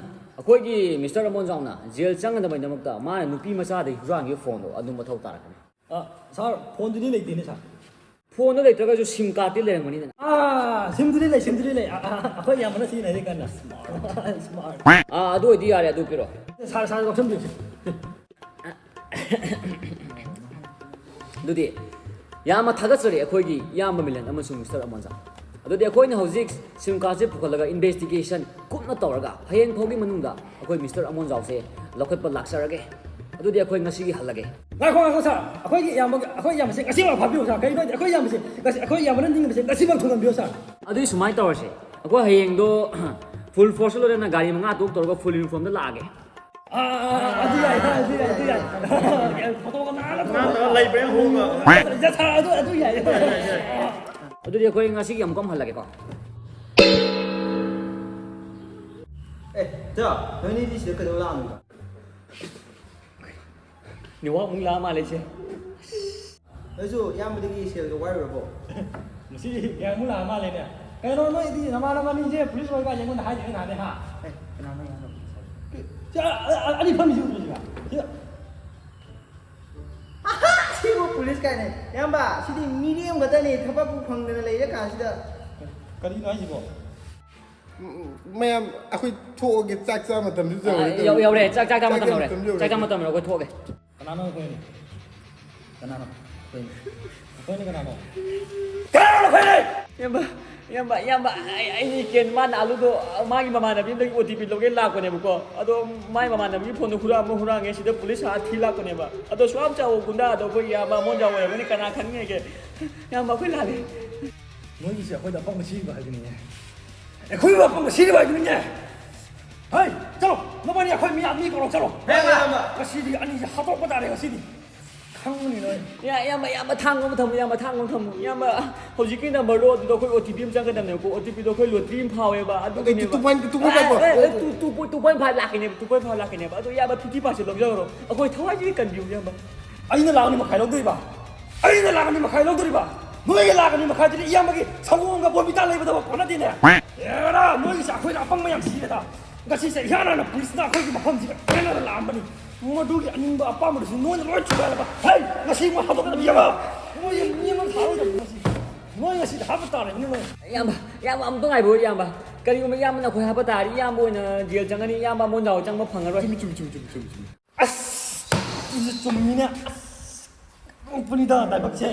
ꯑꯩꯈꯣꯏꯒꯤ ꯃꯤꯁꯇꯔ ꯑꯃꯣꯟꯖꯥꯎꯅ ꯖꯦꯜ ꯆꯪꯒꯗꯕꯒꯤꯗꯃꯛꯇ ꯃꯥꯅ ꯅꯨꯄꯤ ꯃꯆꯥꯗꯒꯤ ꯍꯨꯔꯥꯟꯈꯤꯕ ꯐꯣꯟꯗꯣ ꯑꯗꯨ ꯃꯊꯧ ꯇꯥꯔꯛꯀꯅꯤ꯫ ꯑꯥ, ꯁꯥꯔ, ꯐꯣꯟꯗꯨꯗꯤ ꯂꯩꯇꯦꯅꯦ, ꯁꯥꯔ꯫ ꯐꯣꯟꯗꯣ ꯂꯩꯇ꯭ꯔꯒꯁꯨ ꯁꯤꯝ ꯀꯥꯔꯗꯇꯤ ꯂꯩꯔꯝꯒꯅꯤꯗꯅ꯫ ꯑꯥ, ꯁꯤꯝꯗꯨꯗꯤ ꯂꯩ, ꯁꯤꯝꯗꯨꯗꯤ ꯂꯩ꯫ ꯑꯥ, ꯑꯥ, ꯑꯩꯈꯣꯏ ꯏꯌꯥꯝꯕꯅ ꯁꯤꯖꯤꯟꯅꯔꯤ ꯀꯟꯅ꯫ Smart, smart. ꯑꯥ, ꯑꯗꯨ ꯑꯣꯏꯗꯤ ꯌꯥꯔꯦ, ꯑꯗꯨ ꯄꯤꯔꯛꯑꯣ꯫ ꯁꯥꯔ, ꯁꯥꯔ, ꯂꯧꯁꯟꯕꯤꯌꯨ ꯁꯦ꯫ ꯑꯗꯨꯗꯤ ꯌꯥꯝꯅ ꯊꯥꯒꯠꯆꯔꯤ ꯑꯩꯈꯣꯏꯒꯤ ꯏꯌꯥꯝꯕ ꯃꯤꯂꯟ ꯑꯃꯁꯨꯡ ꯃꯤꯁꯇꯔ ꯑꯃꯣꯟꯖꯥ꯫ ꯑꯗꯨꯗꯤ ꯑꯩꯈꯣꯏꯅ ꯍꯧꯖꯤꯛ ꯁꯤꯝ ꯀꯥꯔꯗꯁꯦ ꯄꯨꯈꯠꯂꯒ ꯏꯟꯚꯦꯁꯇꯤꯒꯦꯁꯟ ꯀꯨꯞꯅ ꯇꯧꯔꯒ ꯍꯌꯦꯡ ꯐꯥꯎꯒꯤ ꯃꯅꯨꯡꯗ ꯑꯩꯈꯣꯏ ꯃꯤꯁꯇꯔ ꯑꯃꯣꯟꯖꯥꯎꯁꯦ ꯂꯧꯈꯠꯄ ꯂꯥꯛꯆꯔꯒꯦ꯫ ꯑꯗꯨꯗꯤ ꯑꯩꯈꯣꯏ ꯉꯁꯤꯒꯤ ꯍꯜꯂꯒꯦ꯫ ꯉꯥꯏꯈꯣ, ꯉꯥꯏꯈꯣ, ꯁꯥꯔ꯫ ꯑꯩꯈꯣꯏꯒꯤ ꯏꯌꯥꯝꯕꯒꯤ, ꯑꯩꯈꯣꯏ ꯏꯌꯥꯝꯕꯁꯦ ꯉꯁꯤꯃꯛ ꯐꯥꯕꯤꯌꯨ, ꯁꯥꯔ꯫ ꯀꯩꯒꯤꯅꯣ ꯍꯥꯏꯗꯤ ꯑꯩꯈꯣꯏ ꯏꯌꯥꯝꯕꯁꯦ ꯉꯁꯤ, ꯑꯩꯈꯣꯏ ꯏꯌꯥꯝꯕꯅ ꯅꯤꯡꯉꯤꯕꯁꯦ ꯉꯁꯤꯃꯛ ꯊꯨꯡꯍꯟꯕꯤꯌꯨ, ꯁꯥꯔ꯫ ꯑꯗꯨꯗꯤ ꯁꯨꯃꯥꯏꯅ ꯇꯧꯔꯁꯦ, ꯑꯩꯈꯣꯏ ꯍꯌꯦꯡꯗꯣ ꯐꯨꯜ ꯐꯣꯔꯁ ꯂꯣꯏꯅꯅ ꯒꯥꯔꯤ ꯃꯉꯥ ꯇꯔꯨꯛ ꯇꯧꯔꯒ ꯐꯨꯜ ꯌꯨꯅꯤꯐꯣꯔꯝꯗ ꯂꯥꯛꯑꯒꯦ꯫ ꯑꯥ, ꯑꯥ, ꯑꯥ, ꯑꯗꯨ ꯌꯥꯏ, ꯑꯗꯨ ꯌꯥꯏ, ꯑꯗꯨ ꯌꯥꯏ꯫ ꯐꯣꯇꯣꯒ ꯅꯥꯟꯅ ꯅꯥꯟꯅ ꯂꯩꯕ꯭ꯔꯥ ꯌꯦꯡꯉꯣ꯫ ꯌꯥ, ꯁꯥꯔ, ꯑꯗꯨ, ꯑꯗꯨ ꯌꯥꯏ꯫ ꯑꯗꯨꯗꯤ ꯑꯩꯈꯣꯏ ꯉꯁꯤꯒꯤ ꯑꯃꯨꯛꯀ ꯑꯃꯨꯛ ꯍꯜꯂꯒꯦꯀꯣ꯫ ꯑꯦ, ꯇꯥ, ꯅꯣꯏꯅꯤꯗꯤ ꯁꯤꯗ ꯀꯩꯗꯧ ꯂꯥꯛꯑꯝꯃꯤꯕ? ꯅꯦꯠꯋꯥꯛ ꯑꯃꯨꯛ ꯂꯥꯛꯑ ꯃꯥꯜꯂꯦ ꯏꯆꯦ꯫ ꯅꯣꯏꯁꯨ ꯏꯌꯥꯝꯕꯗꯒꯤ ꯁꯦꯜꯒ ꯋꯥꯏꯔꯨꯔꯕꯣ? ꯉꯁꯤ ꯒꯦꯡ ꯑꯃꯨꯛ ꯂꯥꯛꯑ ꯃꯥꯜꯂꯦꯅꯦ꯫ ꯀꯩꯅꯣ ꯅꯣꯏꯗꯤ ꯅꯃꯥꯟꯅꯕ ꯑꯅꯤꯁꯦ ꯄꯨꯂꯤꯁ ꯑꯣꯏ ꯀꯥꯏꯅ ꯑꯩꯉꯣꯟꯗ ꯍꯥꯏꯗꯦꯅꯦ ꯅꯍꯥꯟꯗꯩ, ꯍꯥ? ꯑꯦ, ꯀꯅꯥꯅꯣ ꯏꯌꯥꯝꯕ ꯄꯨꯂꯤꯁ ꯍꯥꯏꯁꯦ? ꯁꯤ ꯑ-, ꯑ-, ꯑꯅꯤ ꯐꯝꯃꯤꯁꯤ ꯎꯗ꯭ꯔꯣ ꯁꯤꯗ? ꯁꯤꯗ꯫ ꯑꯍꯥ! ꯁꯤꯕꯨ ꯄꯨꯂꯤꯁ ꯀꯥꯏꯅ꯫ ꯏꯌꯥꯝꯕ, ꯁꯤꯗꯤ ꯃꯤꯔꯦꯝ ꯈꯛꯇꯅꯤ, ꯊꯕꯛꯄꯨ ꯐꯪꯗꯅ ꯂꯩꯔ ꯀꯥꯟꯁꯤꯗ꯫ ꯀꯔꯤꯅꯣ ꯍꯥꯏꯁꯤꯕꯣ? ꯎꯝ, ꯃꯌꯥꯝ ꯑꯩꯈꯣꯏ ꯊꯣꯛꯑꯒꯦ, ꯆꯥꯛ ꯆꯥ ꯃꯇꯝꯁꯨ ꯑꯥ, ꯌꯧꯔꯦ ꯌꯧ-, ꯇꯧꯔꯤꯁꯦ꯫ ꯌꯧꯔꯦ, ꯆꯥꯛ ꯆꯥ ꯃꯇꯝ ꯌꯧꯔꯦ꯫ ꯆꯥꯛ ꯆꯥ ꯃꯇꯝ ꯌꯧꯔꯦ, ꯑꯩꯈꯣꯏ ꯊꯣꯛꯑꯒꯦ꯫ ꯀꯅꯥꯅꯣ ꯑꯩꯈꯣꯏꯅꯤ? ꯀꯅꯥꯅꯣ ꯑꯩꯈꯣꯏꯅꯤ? ꯑꯩꯈꯣꯏꯅꯤ ꯀꯅꯥꯅꯣ? ꯀꯅꯥꯅꯣ ꯑꯩꯈꯣꯏꯅꯤ? ꯏꯌꯥꯝꯕ, ꯏꯌꯥꯝꯕ, ꯏꯌꯥꯝꯕ, ꯑꯩ, ꯑꯩ ꯀꯦꯟ-, ꯃꯥꯅ ꯑꯂꯨꯗꯣ, ꯃꯥꯒꯤ ꯃꯃꯥꯟꯅꯕꯤ ꯑꯃꯗꯒꯤ ꯑꯣ ꯇꯤ ꯄꯤ ꯂꯧꯒꯦ ꯂꯥꯛꯄꯅꯦꯕꯀꯣ꯫ ꯑꯗꯣ ꯃꯥꯒꯤ ꯃꯃꯥꯟꯅꯕꯤꯒꯤ ꯐꯣꯟꯗꯣ ꯍꯨꯔꯥꯟ ꯑꯃ ꯍꯨꯔꯥꯟꯒꯦ, ꯁꯤꯗ ꯄꯨꯂꯤꯁ ꯍꯥꯠ ꯊꯤ ꯂꯥꯛꯄꯅꯦꯕ꯫ ꯑꯗꯣ ꯁꯨꯛ ꯌꯥꯝ ꯆꯥꯎꯕ ꯒꯨꯟꯗꯥ ꯑꯗꯣ ꯑꯩꯈꯣꯏ ꯏꯌꯥꯝꯕ ꯑꯃꯣꯟꯖꯥꯎ ꯑꯣꯏꯔꯝꯒꯅꯤ, ꯀꯅꯥ ꯈꯪꯉꯦꯒꯦ? ꯏꯌꯥꯝꯕ, ꯑꯩꯈꯣꯏ ꯂꯥꯜꯂꯦ꯫ ꯅꯣꯏꯒꯤꯁꯦ ꯑꯩꯈꯣꯏꯗ ꯑꯄꯪꯕ ꯁꯤꯕ ꯍꯥꯏꯕꯅꯤꯅꯦ꯫ ꯑꯩꯈꯣꯏꯕꯨ ꯑꯄꯪꯕ ꯁꯤꯕ ꯍꯥꯏꯕꯅꯤꯅꯦ꯫ ꯍꯩ, ꯆꯠꯂꯣ꯫ ꯅꯕꯥꯅꯤ ꯑꯩꯈꯣꯏ ꯃꯤ, ꯃꯤ ꯀꯧꯔꯣ, ꯆꯠꯂꯣ꯫ ꯍꯦ, ꯏꯌꯥꯝꯕ꯫ ꯉꯁꯤꯗꯤ ꯑꯅꯤꯁꯦ ꯍꯥꯠꯇꯣꯛꯄ ꯇꯥꯔꯦ ꯉꯁꯤꯗꯤ꯫ ꯈꯪꯕꯅꯤ ꯅꯣꯏ꯫ ꯏꯌꯥ-, ꯏꯌꯥꯝꯕ, ꯏꯌꯥꯝꯕ, ꯊꯥꯡ ꯑꯃ ꯊꯝꯃꯨ, ꯏꯌꯥꯝꯕ, ꯊꯥꯡ ꯑꯃ ꯊꯝꯃꯨ꯫ ꯏꯌꯥꯝꯕ, ꯍꯧꯖꯤꯛꯀꯤ ꯅꯝꯕꯔꯗꯣ ꯑꯗꯨꯗ ꯑꯩꯈꯣꯏ ꯑꯣ ꯇꯤ ꯄꯤ ꯑꯃ ꯆꯪꯒꯗꯕꯅꯦꯕꯀꯣ꯫ ꯑꯣ ꯇꯤ ꯄꯤꯗꯣ ꯑꯩꯈꯣꯏ ꯂꯣꯇ꯭ꯔꯤ ꯑꯃ ꯐꯥꯎꯋꯦꯕ, ꯑꯗꯨꯒꯤꯅꯦꯕ꯫ ꯑꯗꯨ two point, two point five ꯀꯣ? ꯑꯦ, ꯑꯦ, two, two point five ꯂꯥꯛꯀꯅꯦꯕ, two point five ꯂꯥꯛꯀꯅꯦꯕ꯫ ꯑꯗꯣ ꯏꯌꯥꯝꯕ, fifty percent ꯂꯧꯖꯔꯣ꯫ ꯑꯩꯈꯣꯏ ꯊꯋꯥꯏꯁꯤ ꯀꯟꯕꯤꯌꯨ, ꯏꯌꯥꯝꯕ꯫ ꯑꯩꯅ ꯂꯥꯛ ꯑꯅꯤ ꯃꯈꯥꯏ ꯂꯧꯗꯣꯏꯕ? ꯑꯩꯅ ꯂꯥꯛ ꯑꯅꯤ ꯃꯈꯥꯏ ꯂꯧꯗꯣꯔꯤꯕ? ꯅꯣꯏꯒꯤ ꯂꯥꯛ ꯑꯅꯤ ꯃꯈꯥꯏꯗꯨꯗꯤ ꯏꯌꯥꯝꯕꯒꯤ ꯁꯪꯒꯣꯝꯒ ꯕꯣꯟꯚꯤꯇꯥ ꯂꯩꯕꯗꯕ ꯀꯣꯟꯅꯗꯦꯅꯦ꯫ ꯍꯦꯔꯥ, ꯅꯣꯏꯒꯤꯁꯦ ꯑꯩꯈꯣꯏꯅ ꯑꯄꯪꯕ ꯌꯥꯝ ꯁꯤꯔꯦꯗ꯫ ꯉꯁꯤꯁꯦ ꯏꯍꯥꯟ ꯍꯥꯟꯅ ꯄꯨꯂꯤꯁꯅ ꯑꯩꯈꯣꯏꯒꯤ ꯃꯐꯝꯁꯤꯗ ꯊꯦꯡꯅꯅ ꯂꯥꯛꯑꯝꯕꯅꯤ꯫ ꯃꯗꯨꯒꯤ ꯑꯅꯤꯡꯕ ꯑꯄꯥꯝꯕꯗꯨꯁꯨ ꯅꯣꯏꯅ ꯂꯣꯏ ꯊꯨꯒꯥꯏꯔꯕ꯫ ꯍꯩ, ꯉꯁꯤ ꯃꯣꯏ ꯍꯥꯠꯇꯣꯛꯀꯗꯕ ꯏꯌꯥꯝꯕ꯫ ꯃꯣꯏ ꯃꯤ ꯑꯃ ꯊꯥꯔꯣꯏꯗꯕꯅꯤ ꯉꯁꯤ꯫ ꯅꯣꯏ ꯉꯁꯤꯗꯤ ꯍꯥꯠꯄ ꯇꯥꯔꯦ, ꯅꯣꯏ꯫ ꯏꯌꯥꯝꯕ, ꯏꯌꯥꯝꯕ, ꯑꯃꯨꯛꯇ ꯉꯥꯏꯕꯤꯌꯨ, ꯏꯌꯥꯝꯕ꯫ ꯀꯔꯤꯒꯨꯝꯕ ꯏꯌꯥꯝꯕꯅ ꯑꯩꯈꯣꯏ ꯍꯥꯠꯄ ꯇꯥꯔꯗꯤ, ꯏꯌꯥꯝꯕ ꯑꯣꯏꯅ ꯖꯦꯜ ꯆꯪꯒꯅꯤ, ꯏꯌꯥꯝꯕ ꯑꯃꯣꯟꯖꯥꯎ ꯆꯪꯕ ꯐꯪꯉꯔꯣꯏ꯫ ꯆꯨꯝꯃꯤ, ꯆꯨꯝꯃꯤ, ꯆꯨꯝꯃꯤ, ꯆꯨꯝꯃꯤ, ꯆꯨꯝꯃꯤ, ꯆꯨꯝꯃꯤ꯫ ꯑꯁ! ꯑꯗꯨꯁꯨ ꯆꯨꯝꯃꯤꯅꯦ꯫ ꯑꯁ! ꯅꯣꯛꯄꯅꯤꯗ ꯂꯥꯏꯕꯛꯁꯦ꯫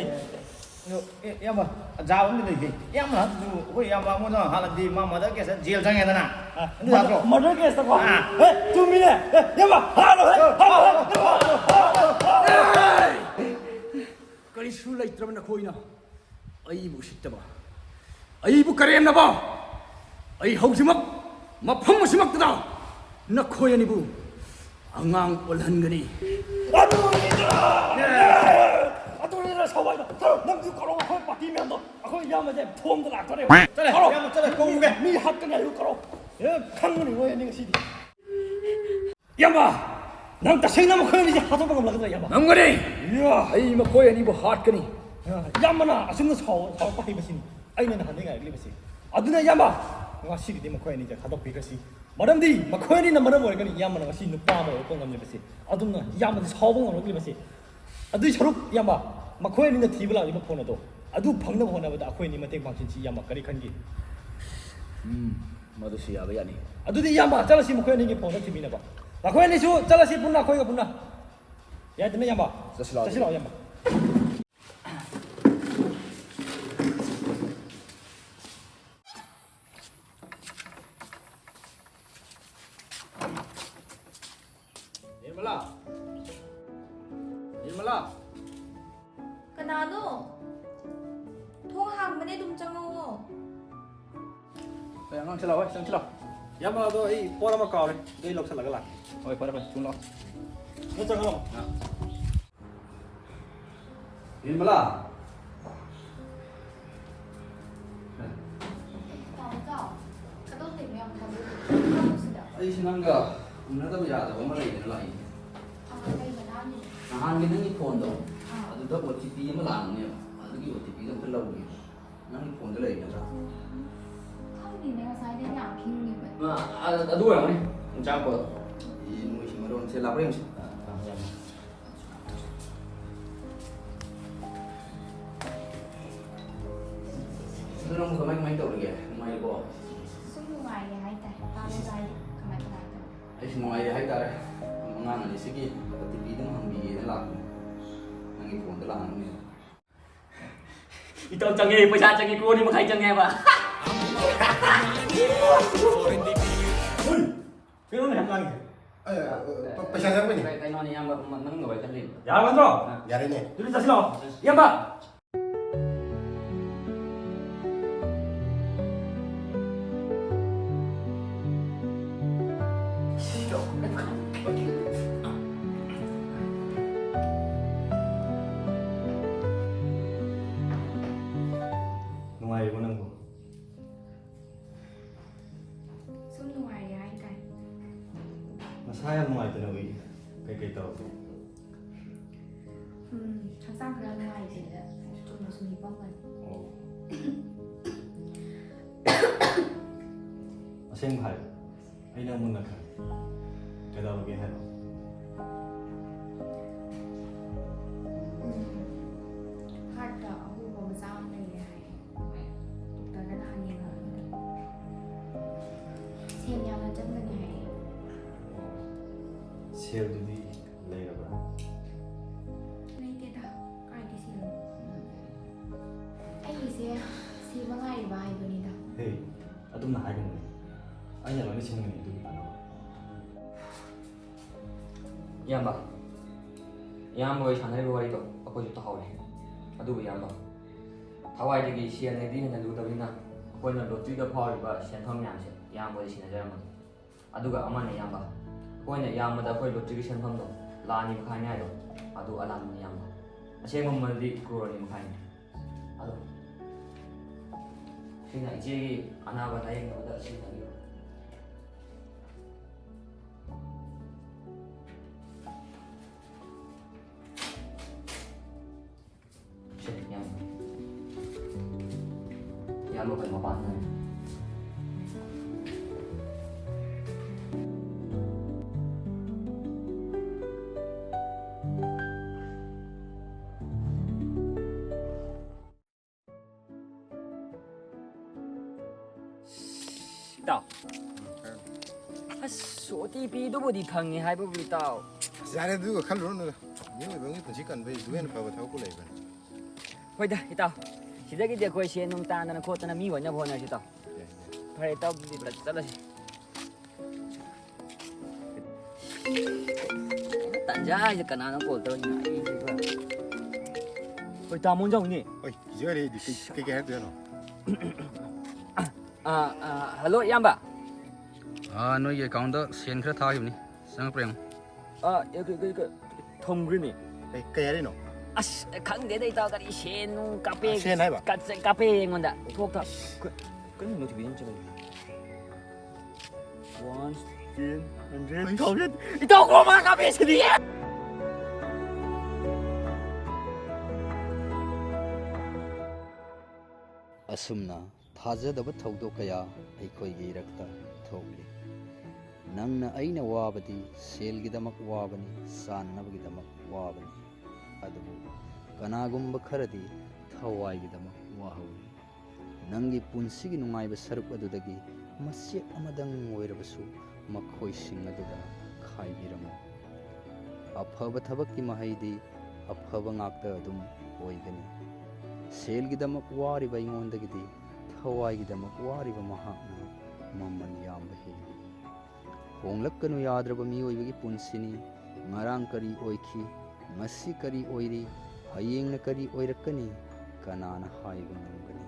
ꯑꯗꯣ, ꯑꯦ, ꯏꯌꯥꯝꯕ, ꯑꯖꯥꯕ ꯑꯃꯗꯤ ꯂꯩꯒꯦ꯫ ꯏꯌꯥꯝꯕ ꯍꯥꯏꯗꯨꯁꯨ ꯑꯩꯈꯣꯏ ꯏꯌꯥꯝꯕ ꯑꯃꯗ ꯍꯥꯠꯂꯗꯤ ꯃꯥ murder case ꯇ ꯖꯦꯜ ꯆꯪꯉꯦꯗꯅ꯫ ꯑ, ꯑꯗꯨ murder, ꯅꯠꯇ꯭ꯔꯣ? Murder case ꯇꯀꯣ? ꯑꯥ꯫ ꯑꯦ, ꯆꯨꯝꯃꯤꯅꯦ꯫ ꯑꯦ, ꯏꯌꯥꯝꯕ, ꯍꯥꯠꯂꯣ, ꯍꯦ, ꯍꯥꯠꯂꯣ, ꯍꯦ, ꯍꯥꯠꯂꯣ, ꯍꯥꯠꯂꯣ, ꯍꯥꯠꯂꯣ꯫ ꯀꯔꯤꯁꯨ ꯂꯩꯇ꯭ꯔꯕ ꯅꯈꯣꯏꯅ ꯑꯩꯕꯨ ꯎꯁꯤꯠꯇꯕ, ꯑꯩꯕꯨ ꯀꯔꯦꯝꯅꯕ, ꯑꯩ ꯍꯧꯖꯤꯛꯃꯛ ꯃꯐꯝ ꯑꯁꯤꯃꯛꯇꯗ ꯅꯈꯣꯏ ꯑꯅꯤꯕꯨ ꯑꯉꯥꯡ ꯑꯣꯜꯍꯟꯒꯅꯤ꯫ ꯑꯗꯨꯅꯤꯗ! ꯑꯗꯨꯅꯤꯗ ꯁꯋꯥꯏꯗ! ꯅꯪꯁꯨ ꯀꯧꯔꯣ, ꯑꯩꯈꯣꯏ ꯄꯥꯔꯇꯤ ꯃꯌꯥꯝꯗꯣ, ꯑꯩꯈꯣꯏ ꯏꯌꯥꯝꯕꯁꯦ ꯐꯣꯝꯗ ꯂꯥꯛꯇꯣꯔꯦ꯫ ꯆꯠꯂꯦ, ꯀꯧꯔꯣ! ꯏꯌꯥꯝꯕ, ꯆꯠꯂꯦ, ꯀꯧꯔꯨꯒꯦ꯫ ꯃꯤ ꯍꯥꯠꯀꯅꯤ ꯍꯥꯏꯌꯨ, ꯀꯧꯔꯣ꯫ ꯑꯦ, ꯈꯪꯒꯅꯤ ꯃꯣꯏ ꯑꯅꯤ ꯉꯁꯤꯗꯤ꯫ ꯏꯌꯥꯝꯕ, ꯅꯪ ꯇꯁꯦꯡꯅ ꯃꯈꯣꯏ ꯑꯅꯤꯁꯦ ꯍꯥꯠꯇꯣꯛꯄ ꯉꯝꯂꯒꯗ꯭ꯔꯥ, ꯏꯌꯥꯝꯕ? ꯉꯝꯒꯅꯤ! ꯏꯌꯥ! ꯑꯩ ꯃꯈꯣꯏ ꯑꯅꯤꯕꯨ ꯍꯥꯠꯀꯅꯤ꯫ ꯑ, ꯏꯌꯥꯝꯕꯅ ꯑꯁꯨꯝꯅ ꯁꯥꯎ-, ꯁꯥꯎꯔꯛꯄ ꯍꯩꯕꯁꯤꯅꯤ ꯑꯩꯅ ꯅꯍꯥꯟꯗꯒꯤ ꯉꯥꯏꯔꯛꯂꯤꯕꯁꯤ꯫ ꯑꯗꯨꯅ ꯏꯌꯥꯝꯕ, ꯉꯁꯤꯒꯤꯗꯤ ꯃꯈꯣꯏ ꯑꯅꯤꯁꯦ ꯊꯥꯗꯣꯛꯄꯤꯈ꯭ꯔꯁꯤ꯫ ꯃꯔꯝꯗꯤ ꯃꯈꯣꯏ ꯑꯅꯤꯅ ꯃꯔꯝ ꯑꯣꯏꯔꯒꯅꯤ ꯏꯌꯥꯝꯕꯅ ꯉꯁꯤ ꯅꯨꯄꯥ ꯑꯃ ꯑꯣꯏꯔꯛꯄ ꯉꯝꯂꯤꯕꯁꯤ꯫ ꯑꯗꯨꯝꯅ ꯏꯌꯥꯝꯕꯗꯤ ꯁꯥꯎꯕ ꯉꯝꯂꯛꯂꯤꯕꯁꯤ꯫ ꯑꯗꯨꯏ ꯁꯔꯨꯛ, ꯏꯌꯥꯝꯕ, ꯃꯈꯣꯏ ꯑꯅꯤꯅ ꯊꯤꯕ ꯂꯥꯛꯂꯤꯕ ꯐꯣꯟ ꯑꯗꯣ, ꯑꯗꯨ ꯐꯪꯅꯕ ꯍꯣꯠꯅꯕꯗ ꯑꯩꯈꯣꯏ ꯑꯅꯤ ꯃꯇꯦꯡ ꯄꯥꯡꯁꯤꯟꯁꯤ, ꯏꯌꯥꯝꯕ, ꯀꯔꯤ ꯈꯟꯒꯦ? ꯎꯝ, ꯃꯗꯨꯁꯨ ꯌꯥꯕ ꯌꯥꯅꯤ꯫ ꯑꯗꯨꯗꯤ, ꯏꯌꯥꯝꯕ, ꯆꯠꯂꯁꯤ, ꯃꯈꯣꯏ ꯑꯅꯤꯒꯤ ꯐꯣꯟꯗꯣ ꯊꯤꯃꯤꯟꯅꯕ꯫ ꯃꯈꯣꯏ ꯑꯅꯤꯁꯨ ꯆꯠꯂꯁꯤ ꯄꯨꯟꯅ, ꯑꯩꯈꯣꯏꯒ ꯄꯨꯟꯅ꯫ ꯌꯥꯏꯗꯅ, ꯏꯌꯥꯝꯕ? ꯆꯠꯁꯤ ꯂꯥꯛꯑꯣ꯫ ꯆꯠꯁꯤ ꯂꯥꯛꯑꯣ, ꯏꯌꯥꯝꯕ꯫ ꯅꯤꯔꯃꯂꯥ! ꯅꯤꯔꯃꯂꯥ! ꯀꯅꯥꯅꯣ? ꯊꯣꯡ ꯍꯥꯡꯕꯅꯦ, ꯑꯗꯨꯝ ꯆꯪꯉꯛꯑꯣ꯫ ꯑꯦ, ꯑꯉꯥꯡ ꯆꯠꯂꯥꯎ, ꯍꯣꯏ, ꯆꯪ ꯆꯠꯂꯥꯎ꯫ ꯏꯌꯥꯝꯕ, ꯑꯗꯣ ꯑꯩ ꯄꯣꯠ ꯑꯃ ꯀꯥꯎꯔꯦ, ꯑꯗꯨ ꯑꯩ ꯂꯧꯁꯜꯂꯒ ꯂꯥꯛꯀꯦ꯫ ꯍꯣꯏ, ꯐꯔꯦ, ꯐꯔꯦ, ꯊꯨꯅ ꯂꯥꯛꯑꯣ꯫ ꯅꯪ ꯆꯪꯉꯛꯑꯣ꯫ ꯑꯥ꯫ ꯅꯤꯔꯃꯂꯥ! ꯇꯥꯃꯣ, ꯆꯥꯎ꯫ ꯀꯗꯣꯝꯗꯩꯅꯣ ꯌꯥꯝ ꯊꯥꯖꯗꯦ꯫ ꯐꯝꯃꯨ ꯁꯤꯗ꯫ ꯑꯩꯁꯦ ꯅꯪꯒ ꯎꯅꯗꯕ ꯌꯥꯗꯕ ꯑꯃ ꯂꯩꯗꯅ ꯂꯥꯛꯏꯅꯦ꯫ ꯑꯥ, ꯀꯩ ꯃꯇꯥꯡꯒꯤꯅꯣ? ꯅꯍꯥꯟꯒꯤ ꯅꯪꯒꯤ ꯐꯣꯟꯗꯣ, ꯑꯥ꯫ ꯑꯗꯨꯗ ꯑꯣ ꯇꯤ ꯄꯤ ꯑꯃ ꯂꯥꯛꯑꯝꯅꯦꯕ, ꯑꯗꯨꯒꯤ ꯑꯣ ꯇꯤ ꯄꯤꯗꯣ ꯑꯝꯇ ꯂꯧꯒꯦ꯫ ꯅꯪꯒꯤ ꯐꯣꯟꯗ ꯂꯩꯒꯗ꯭ꯔꯥ? ꯈꯪꯗꯦꯅꯦ, ꯉꯁꯥꯏꯗꯩ ꯌꯥꯝ ꯈꯤꯡꯉꯤꯕꯅꯤ꯫ ꯑ, ꯑ, ꯑꯗꯨ ꯑꯣꯏꯔꯝꯒꯅꯤ꯫ ꯆꯪꯉꯛꯄꯗꯣ꯫ ꯏ, ꯃꯣꯏꯁꯤ ꯃꯔꯣꯟꯁꯦ ꯂꯥꯛꯄ꯭ꯔꯥ ꯌꯦꯡꯁꯤ꯫ ꯑ, ꯑ, ꯌꯥꯝ꯫ ꯑꯗꯨ ꯅꯪꯕꯨ ꯀꯃꯥꯏ, ꯀꯃꯥꯏ ꯇꯧꯔꯤꯒꯦ? ꯅꯨꯡꯉꯥꯏꯔꯤꯕꯣ? ꯁꯨꯝ ꯅꯨꯡꯉꯥꯏꯔꯤ ꯍꯥꯏꯇꯥꯔꯦ꯫ ꯇꯥꯃꯣ ꯍꯣꯏꯗꯤ ꯀꯃꯥꯏ, ꯀꯃꯥꯏ ꯇꯧꯔꯤ? ꯑꯩꯁꯨ ꯅꯨꯡꯉꯥꯏꯔꯤ ꯍꯥꯏꯇꯥꯔꯦ꯫ ꯑꯉꯥꯡ ꯑꯅꯤꯁꯤꯒꯤ ꯑꯣ ꯇꯤ ꯄꯤꯗꯨꯝ ꯍꯪꯕꯤꯒꯦꯅ ꯂꯥꯛꯄꯅꯦ꯫ ꯅꯪꯒꯤ ꯐꯣꯟꯗ ꯂꯥꯛꯑꯝꯅꯦ꯫ ꯏꯇꯥꯎ ꯆꯪꯉꯦ, ꯄꯩꯁꯥ ꯆꯪꯉꯦ, ꯀ꯭ꯔꯣꯔ ꯑꯅꯤ ꯃꯈꯥꯏ ꯆꯪꯉꯦ ꯍꯥꯏꯕ꯫ ꯍꯨꯏ! ꯀꯩꯅꯣꯅꯦ ꯌꯥꯝ ꯂꯥꯡꯉꯤꯁꯦ? ꯑꯦ, ꯑ, ꯄ-, ꯄꯩꯁꯥ ꯆꯪꯕꯩꯅꯦ꯫ ꯀꯩ-, ꯀꯩꯅꯣꯅꯦ, ꯏꯌꯥꯝꯕ, ꯃ-, ꯃꯅꯨꯡꯗ ꯋꯥꯔꯤ ꯈꯔ ꯂꯩꯕ꯫ ꯌꯥꯔꯕ ꯅꯠꯇ꯭ꯔꯣ? ꯑ꯫ ꯌꯥꯔꯦꯅꯦ꯫ ꯑꯗꯨꯗꯤ ꯆꯠꯁꯤ ꯂꯥꯛꯑꯣ꯫ ꯏꯌꯥꯝꯕ! ꯅꯨꯡꯉꯥꯏꯔꯤꯕꯣ ꯅꯪꯕꯣ? ꯅꯁꯥ ꯌꯥꯝ ꯅꯨꯡꯉꯥꯏꯇꯅ ꯎꯏ꯫ ꯀꯩꯀꯩ ꯇꯧꯔꯒꯦ? ꯎꯝ, ꯍꯛꯆꯥꯡ ꯈꯔ ꯅꯨꯡꯉꯥꯏꯇꯦꯗ꯫ ꯆꯨꯝꯅ ꯁꯨꯝ ꯍꯤꯞꯄꯝꯕꯅꯤ꯫ ꯑꯣ꯫ ꯑꯁꯦꯡꯕ ꯍꯥꯏꯌꯨ꯫ ꯑꯩ ꯅꯪ ꯃꯨꯟꯅ ꯈꯪꯉꯦ꯫ ꯀꯩꯗꯧꯔꯒꯦ ꯍꯥꯏꯅꯣ? ꯎꯝ, ꯍꯥꯔꯠꯇ ꯑꯍꯣꯕ ꯃꯆꯥ ꯑꯃ ꯂꯩꯔꯦ ꯍꯥꯏꯌꯦ꯫ ꯍꯣꯏ, ꯗꯣꯛꯇꯔꯗ ꯅꯍꯥꯟ ꯌꯦꯡꯍꯜꯂꯨꯕꯗ꯫ ꯁꯦꯟ ꯌꯥꯝꯅ ꯆꯪꯒꯅꯤ ꯍꯥꯏꯌꯦ꯫ ꯁꯦꯜꯗꯨꯗꯤ ꯂꯩꯔꯕ꯭ꯔꯥ? ꯂꯩꯇꯦꯗ, ꯀꯥꯏꯗꯩ ꯁꯦꯜꯅꯣ? ꯑꯩꯒꯤꯁꯦ ꯁꯤꯕ ꯉꯥꯏꯔꯤꯕ ꯍꯥꯏꯗꯨꯅꯤꯗ꯫ ꯍꯦ, ꯑꯗꯨꯝꯅ ꯍꯥꯏꯒꯅꯨꯅꯦ꯫ ꯑꯩꯅ ꯂꯣꯏꯅ ꯁꯤꯟꯒꯅꯤ ꯑꯗꯨꯒꯤ ꯐꯅꯕ꯫ ꯏꯌꯥꯝꯕ, ꯏꯌꯥꯝꯕ ꯍꯣꯏ ꯁꯥꯟꯅꯔꯤꯕ ꯋꯥꯔꯤꯗꯣ ꯑꯩꯈꯣꯏꯁꯨ ꯇꯥꯍꯧꯔꯦ꯫ ꯑꯗꯨꯕꯨ ꯏꯌꯥꯝꯕ, ꯊꯋꯥꯏꯗꯒꯤ ꯁꯦꯜꯅꯗꯤ ꯍꯦꯟꯅ ꯂꯨꯗꯕꯅꯤꯅ ꯑꯩꯈꯣꯏꯅ ꯂꯣꯇ꯭ꯔꯤꯗ ꯐꯥꯎꯔꯤꯕ ꯁꯦꯟꯐꯝ ꯃꯌꯥꯝꯁꯦ ꯏꯌꯥꯝꯕ ꯍꯣꯏꯗ ꯁꯤꯟꯅꯖꯔꯝꯃꯒꯦ꯫ ꯑꯗꯨꯒ ꯑꯃꯅ ꯏꯌꯥꯝꯕ, ꯑꯩꯈꯣꯏꯅ ꯏꯌꯥꯝꯕꯗ ꯑꯩꯈꯣꯏ ꯂꯣꯇ꯭ꯔꯤꯒꯤ ꯁꯦꯟꯐꯝꯗꯣ ꯂꯥꯛ ꯑꯅꯤ ꯃꯈꯥꯏꯅꯤ ꯍꯥꯏꯗꯣ, ꯑꯗꯨ ꯑꯂꯥꯟꯕꯅꯤ ꯏꯌꯥꯝꯕ꯫ ꯑꯁꯦꯡꯕ ꯃꯃꯜꯗꯤ ꯀ꯭ꯔꯣꯔ ꯑꯅꯤ ꯃꯈꯥꯏꯅꯤ꯫ ꯑꯗꯣ ꯁꯤꯅ ꯏꯆꯦꯒꯤ ꯑꯅꯥꯕ ꯂꯥꯌꯦꯡꯅꯕꯗ ꯁꯤꯖꯤꯟꯅꯕꯤꯌꯨ꯫ ꯁꯦ, ꯏꯌꯥꯝꯕ꯫ ꯏꯌꯥꯝꯕ ꯀꯩꯅꯣ ꯄꯥꯟꯗ꯫ ꯏꯇꯥꯎ꯫ ꯑꯁ, ꯑꯣ ꯇꯤ ꯄꯤꯗꯨꯕꯨꯗꯤ ꯐꯪꯉꯦ ꯍꯥꯏꯕꯕꯨ, ꯏꯇꯥꯎ꯫ ꯑꯁ, ꯌꯥꯔꯦ, ꯑꯗꯨꯒ ꯈꯜꯂꯨꯔꯅꯨꯗ꯫ ꯃꯤꯑꯣꯏꯕ ꯑꯃꯒꯤ ꯄꯨꯟꯁꯤ ꯀꯟꯕꯩ ꯑꯗꯨ ꯍꯦꯟꯅ ꯐꯕ ꯊꯕꯛꯄꯨ ꯂꯩꯕ꯭ꯔꯅꯦ? ꯍꯣꯏꯗ, ꯏꯇꯥꯎ꯫ ꯁꯤꯗꯒꯤꯗꯤ ꯑꯩꯈꯣꯏ ꯁꯦꯟ ꯅꯨꯡ ꯇꯥꯟꯗꯅ ꯈꯣꯠꯇꯅ ꯃꯤ ꯑꯣꯏꯅꯕ ꯍꯣꯠꯅꯔꯁꯤ, ꯏꯇꯥꯎ꯫ ꯌꯥꯏ, ꯌꯥꯏ꯫ ꯐꯔꯦ, ꯏꯇꯥꯎ, ꯑꯗꯨꯗꯤ ꯆꯠꯂꯁꯤ꯫ ꯇꯟꯖꯥ ꯍꯥꯏꯁꯦ ꯀꯅꯥꯅꯣ ꯀꯣꯜ ꯇꯧꯔꯤꯁꯤꯅ? ꯑꯩꯁꯤꯕ꯫ ꯍꯣꯏ, ꯇꯥꯃꯣ ꯖꯥꯎꯅꯦ꯫ ꯍꯣꯏ, ꯀꯤꯖꯔꯦ ꯑꯩꯗꯤ꯫ ꯀꯩ, ꯀꯩ, ꯀꯩ ꯍꯥꯏꯔꯛꯇꯣꯏꯅꯣ? ꯑꯥ, ꯑꯥ, ꯍꯜꯂꯣ, ꯏꯌꯥꯝꯕ꯫ ꯑꯥ, ꯅꯣꯏꯒꯤ ꯑꯦꯀꯥꯎꯟꯗ ꯁꯦꯟ ꯈꯔ ꯊꯥꯈꯤꯕꯅꯤ, ꯆꯪꯉꯛꯄ꯭ꯔꯥ ꯌꯦꯡꯉꯣ꯫ ꯑꯥ, ꯑꯦ, ꯀꯩ, ꯀꯩ, ꯀꯩ, ꯊꯝꯈ꯭ꯔꯦꯅꯦ꯫ ꯀꯩ, ꯀꯩ ꯍꯥꯏꯔꯤꯅꯣ? ꯑꯁ, ꯈꯪꯗꯦꯗ, ꯏꯇꯥꯎ, ꯀꯔꯤ ꯁꯦꯟ ꯅꯨꯡ ꯀꯥꯞꯄꯦ꯫ ꯑꯥ, ꯁꯦꯟ ꯍꯥꯏꯕ? ꯀꯠ-, ꯀꯥꯞꯄꯦ ꯑꯩꯉꯣꯟꯗ꯫ ꯊꯣꯛꯇ-, ꯀ-, ꯀꯔꯤꯅꯣ notification ꯆꯠꯂꯤꯗꯨꯕꯣ? Once ten, hundred, thousand. ꯏꯇꯥꯎ ꯀꯣꯃꯥ ꯀꯥꯞꯄꯦ ꯁꯤꯗꯤ꯫ ꯑꯁꯨꯝꯅ ꯊꯥꯖꯗꯕ ꯊꯧꯗꯣꯛ ꯀꯌꯥ ꯑꯩꯈꯣꯏꯒꯤ ꯏꯔꯛꯇ ꯊꯣꯛꯂꯤ꯫ ꯅꯪꯅ ꯑꯩꯅ ꯋꯥꯕꯗꯤ ꯁꯦꯜꯒꯤꯗꯃꯛ ꯋꯥꯕꯅꯤ, ꯆꯥꯅꯅꯕꯒꯤꯗꯃꯛ ꯋꯥꯕꯅꯤ꯫ ꯑꯗꯨꯕꯨ ꯀꯅꯥꯒꯨꯝꯕ ꯈꯔꯗꯤ ꯊꯋꯥꯏꯒꯤꯗꯃꯛ ꯋꯥꯍꯧꯔꯤ꯫ ꯅꯪꯒꯤ ꯄꯨꯟꯁꯤꯒꯤ ꯅꯨꯡꯉꯥꯏꯕ ꯁꯔꯨꯛ ꯑꯗꯨꯗꯒꯤ ꯃꯆꯦꯠ ꯑꯃꯗꯪ ꯑꯣꯏꯔꯕꯁꯨ ꯃꯈꯣꯏꯁꯤꯡ ꯑꯗꯨꯗ ꯈꯥꯏꯕꯤꯔꯝꯃꯨ꯫ ꯑꯐꯕ ꯊꯕꯛꯀꯤ ꯃꯍꯩꯗꯤ ꯑꯐꯕ ꯉꯥꯛꯇ ꯑꯗꯨꯝ ꯑꯣꯏꯒꯅꯤ꯫ ꯁꯦꯜꯒꯤꯗꯃꯛ ꯋꯥꯔꯤꯕ ꯑꯩꯉꯣꯟꯗꯒꯤꯗꯤ ꯊꯋꯥꯏꯒꯤꯗꯃꯛ ꯋꯥꯔꯤꯕ ꯃꯍꯥꯛꯅ ꯃꯃꯜ ꯌꯥꯝꯕ ꯍꯦꯜꯂꯤ꯫ ꯍꯣꯡꯂꯛꯀꯅꯨ ꯌꯥꯗ꯭ꯔꯕ ꯃꯤꯑꯣꯏꯕꯒꯤ ꯄꯨꯟꯁꯤꯅꯤ꯫ ꯉꯔꯥꯡ ꯀꯔꯤ ꯑꯣꯏꯈꯤ, ꯉꯁꯤ ꯀꯔꯤ ꯑꯣꯏꯔꯤ, ꯍꯌꯦꯡꯅ ꯀꯔꯤ ꯑꯣꯏꯔꯛꯀꯅꯤ, ꯀꯅꯥꯅ ꯍꯥꯏꯕ ꯉꯝꯒꯅꯤ?